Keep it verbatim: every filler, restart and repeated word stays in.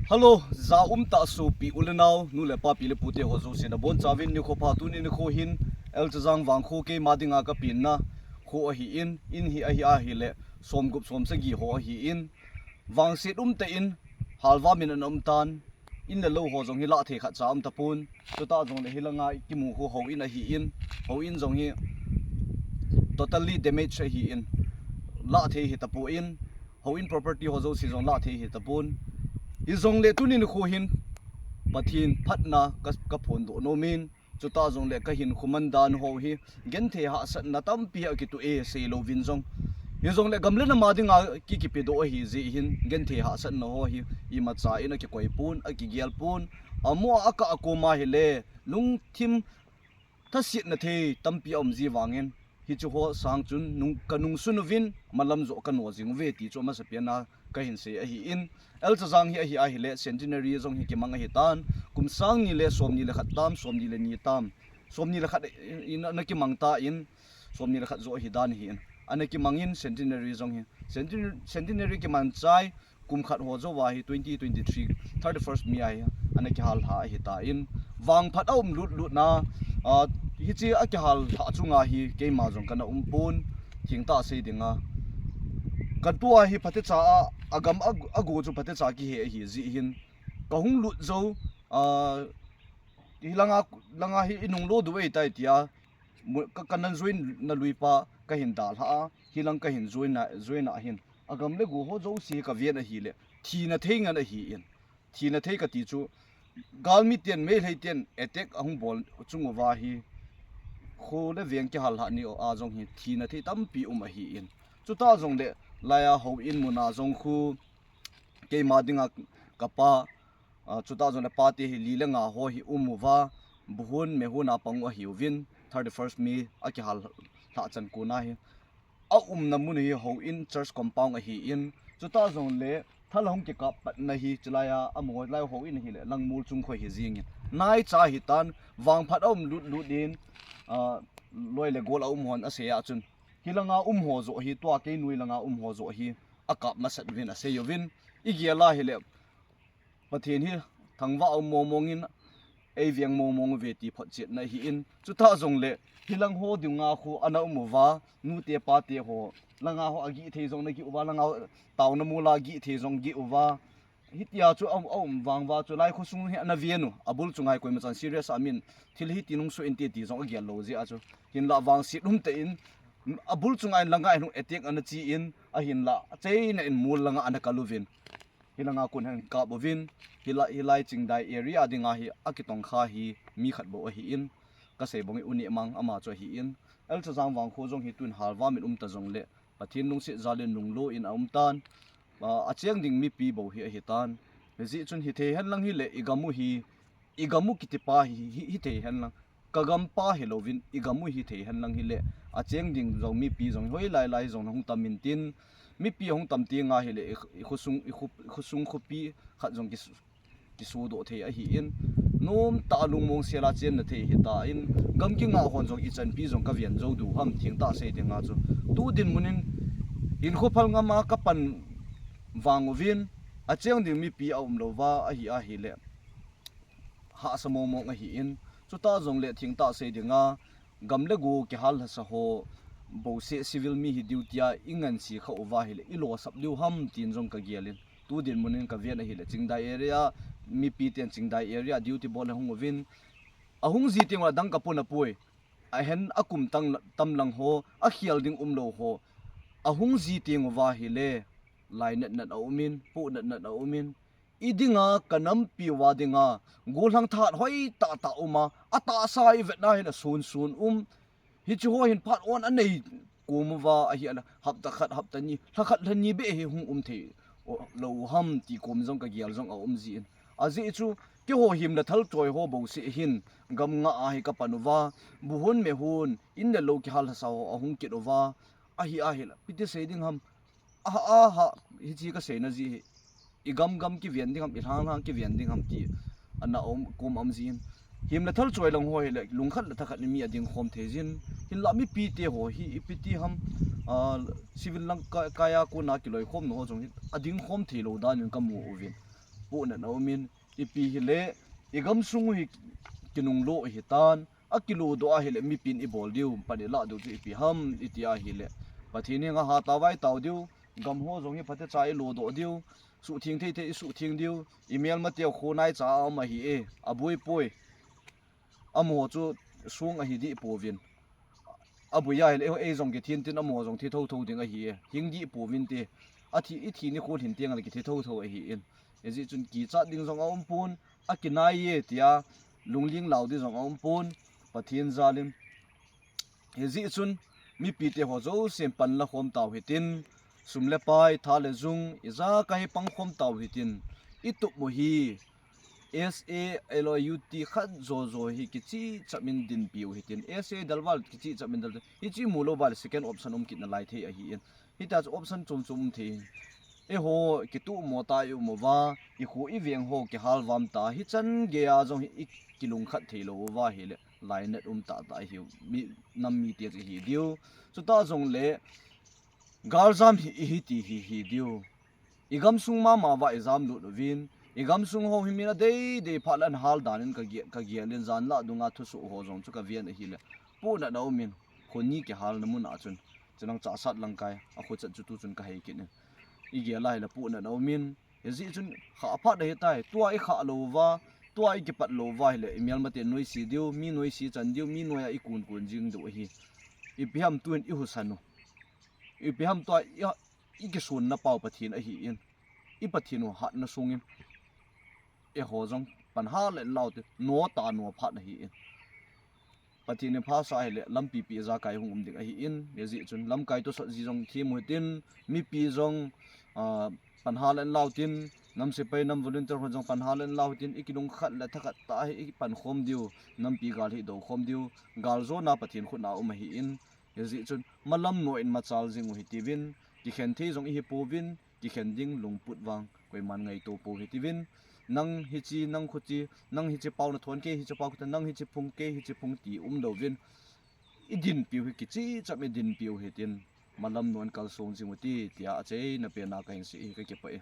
Hello, ja umtah sopi u le nao, nu le pa, pi le pute ho jouse nabonchauvin nikho pha. Tuni nikho hin L. Chazang vangkho keima dinga kapenna kho ahin, in hi ahi ahile somgup somsagi ho ahin, vangset umtah in halva min ana umtan, in le lou ho jong hi lahthei khatcha aumtapon. Chutah jongle hilanga kimu khu houin ahin, houin jong hi totally damage ahin, lahthei hitapon, houin property ho jouse jong lahthei hitapon. Hijongle tuni nikho hin Pathen phatna ka, kaphondoh nomin, chutah jongle kahinkho mandan ho hi genthei hahsatna tampi akitoh e, seilouvin jong. Hijongle gam le nam a dinga ki, kipedoh ahijeh hin genthei hahsatna ho hi imacha in akikoipon, akigelpon. Amaho akah a koma hile lungthim thasetna thei tampi aumji vangin, hicheho sang chun nung, kanungsun uvin, malam joh kano jing uve ti chu amasapen a kahinsei ahin. L. Chazang hi ahi ahile centenary jong hi kimang ahitan, kum sang ni le somni le khat tam, somni le ni tam, somni le khat in ana kimang tan, somni le khat joh ahidan ahin, ana kimangin centenary jong hi, centenary, centenary kiman chai kum khat ho jouva hi twenty twenty-three thirty-first May a hi ana kihallha ahitan, vangphat aum lutlutna, a, hiche akihallha chunga hi keima jong kana umpon, thengtah sei dinga. Katua hi phatecha a, agam a, ago chu phatecha kihe ahijeh hin kahung lut jou, a, hilanga, langa hi inunglo diu ahitai tia, mu, ka, kanan joina luipa kahin dalhah a, hilang kahin joina, joina ahin, agam le go ho jouse kaven ahile thina thei ngen ahin, thina thei kati chu galmi ten, Meitei ten attack ahung bol chung uva hi kho le veng kihallhah ni a jong hi thina thei tampi um ahin, chutah jongle laiya houin muna jong khu keima dinga kapa, a, chutah jongle pate hi li le nga ho hi um uva, buhun mehun a pang u ahiuvin, thirty-first May akihallhah chan kona hi aumna mun hi houin church compound ahin, chutah jongle thal ahung kikap patna hi chulaiya amaho lai houin ahile Langmol chung kho hi jingin, naicha hitan, vangphat aum lutlut in, a, loi le gol aum hon asei a chun, hilanga um ho joh hi, tua kei noi langa um ho joh hi akap masat uvin asei uvin, igel a hile Pathen hi thangvah a um mongmong in, eiveng mongmong uve ti photchetna ahin, chutah jongle hilang ho dinga khu ana um uva, nute pate ho, langa ho agih thei jong nagih uva, langa ho taona mola gih thei jong gih uva, hitia chu a, aum vang uva chu lai khosung hi ana ven u, abul chunga hi koimachan serious a min thil hiti nung soh inte ti jong agel lou jeh a chu, hinlah vangset umtah in abul chunga in langa in hung attack ana chi in, ahinlah achaina in mol langa ana kal uvin, hilanga kon hin kap uvin, hilai, hilai Chingdai area dinga hi akitongkha hi mi khat bou ahin, kasei bang hi U Nehmang ama chu ahin, L. Chazang vangkho jong hi tun halva min umta jongle Pathen lungset jal in nunglo in aumtan, a, acheng ding mipi bou hi ahitan. Hijeh chun hithei henlang hile igam u hi, igam u kitipa hi, hi, hithei henlang, kagampa hilouvin igam u hithei henlang hile, acheng ding jong mipi jong hoilai lai jong hung tam intin, mipi ahung tam tenga hile i, ikhosung, ikho, ikhosung khopi khat jong ki, kisodoh thei ahin, nomtah a lungmong sela chenna thei ahitan, gam kingah hon jong ichanpi jong kaven jou diu ham, thengtah sei dinga chu, tu dinmun in hinkho phal ngam a kapan vang uvin, acheng ding mipi aumlouva ahi ahile hahsa mongmong ahin, chutah jongle thengtah sei dinga gam le go kihallhasa ho bouseh civil mi hi duty a inganse kha uva hile ilosap diu ham tin jong kagel in, tu dinmun in kaven ahile Chingdai area, mipi ten Chingdai area duty bol ahung uvin, ahung ji teng uva dang kapona poi, ahen akum tang, tam lang ho, akhel ding umlou ho, ahung ji teng uva hile lainat nat aumin, poh nat nat aumin, idinga kanampi uva dinga gollhang thahat hoi tahtah uma, atahsa ivetna hile sonson um, hiche ho hin phat on anei kom uva ahile hapta khat, hapta ni, lha khat lha ni beh hi hung um thei lou ham ti kom jong kagel jong aum jin, ajeh chu keiho himle thalchoi ho bouseh hin gam ngah a hi kapan uva, buhun mehun, in le lou kihallhasa ho ahung kit uva, ahi ahile ipi ti sei ding ham, aha, aha, hiche kaseina jeh hi, igam gam kiven ding ham, ilhang lhang kiven ding ham ti ana um, kom aum jin, himle thalchoi lang ho hile lungkhat le thakhat in mi adingkhom thei jin, hinlah mipite ho hi ipi ti ham, a, civil lang ka, kaiya kona kiloikhomna ho jong hi adingkhom theilou dan in kamu uvin, Pohnat aumin, ipi hile, igamsung hi kinunglo hitan, akilodoh ahile mipin ibol diu, pan ilah diu chu ipi ham iti ahile, Pathen henga hatah a vaitao diu, gam ho jong hi phatecha ilodoh diu, suhtheng theithei isuhtheng diu, imelmateu khonaicha a um ahi e, aboipoi. Amaho chu song ahi dih pouvin. Aboi ahile, ei jong kithin tin amaho jong thi thotho ding ahi e. Hing dih pouvin te. Athi, ithi nikho lhin tengle kithi thotho ahin. Hijeh chun kichat ding jong aumpon, akinai e tia lungling lau ding jong aumpon, Pathen jalin. Hijeh chun mipite ho jousen panla khom tau hitin, sum le pai, tha le jung, ijakai hi pang khom tau hitin, itup u hi S A L O U T khat jojo hi kichehchapin dinpiu hitin, S A delval kichehchapin del, hiche mulou uva le second option um kit nalai thei ahin. Hitia chu option chom chom um thei. Eiho kituhmo ta i um uva, ikho iveng ho kihal vam ta, hichan geiya jong hi ikilungkhat theilou uva hile, lainat um tahtah ihiu, mi, nam mite chu ihi diu. Chutah jongle, galjam hi, ihi ti hi, hi diu. Igamsung mama uva ijamlut uvin, igamsung ho hi min adeidei phat le anhal danin kagel, kagelin janlah dunga thusoh ho jong chu kaven ahile, pohnat aumin, kho ni kihalna muna chun, chunang Chahsat Langkai, akho chat chu tuchun kahei kit in. Igel ahile pohnat aumin, hijeh chun khah phat ahitai, tua ikhah lou uva, tua ikipat lou uva hile, imelmate noise diu, mi noise chan diu, mi noiya ikunkun jing diu ahi. Ipi ham tuhin ihusan u. Ipi ham tua i, ikisonna pau Pathen ahin. I Pathen u hatna sungin, eiho jong panhal le inlau tin, no ta no phat ahin. Pathen in phasah hile, lampi pi ijakai hung um ding ahin, hijeh chun lamkai tosot ji jong them u hitin, mipi jong, ah, panhal le inlau tin, nam sepai, nam volunteer hon jong panhal le inlau hitin, ikilungkhat le thakhat tah hi ipankhom diu, nampi gal hi doukhom diu, galjona Pathen khutna um ahin, hijeh chun malam no in machal jing u hitiuvin, kikhen thei jong ihi pouvin, kikhen ding lungput vang koiman ngaito pou hitiuvin, nang hiche, nang khuche, nang hiche pao nathon, kei hiche pao katha, nang hiche phung, kei hiche phung ti umlouvin, idinpiu hi kichehchapin idinpiu hitin, malam no in kalsong jing u hite, tia achaina pena kahin sei hi, kakipah e.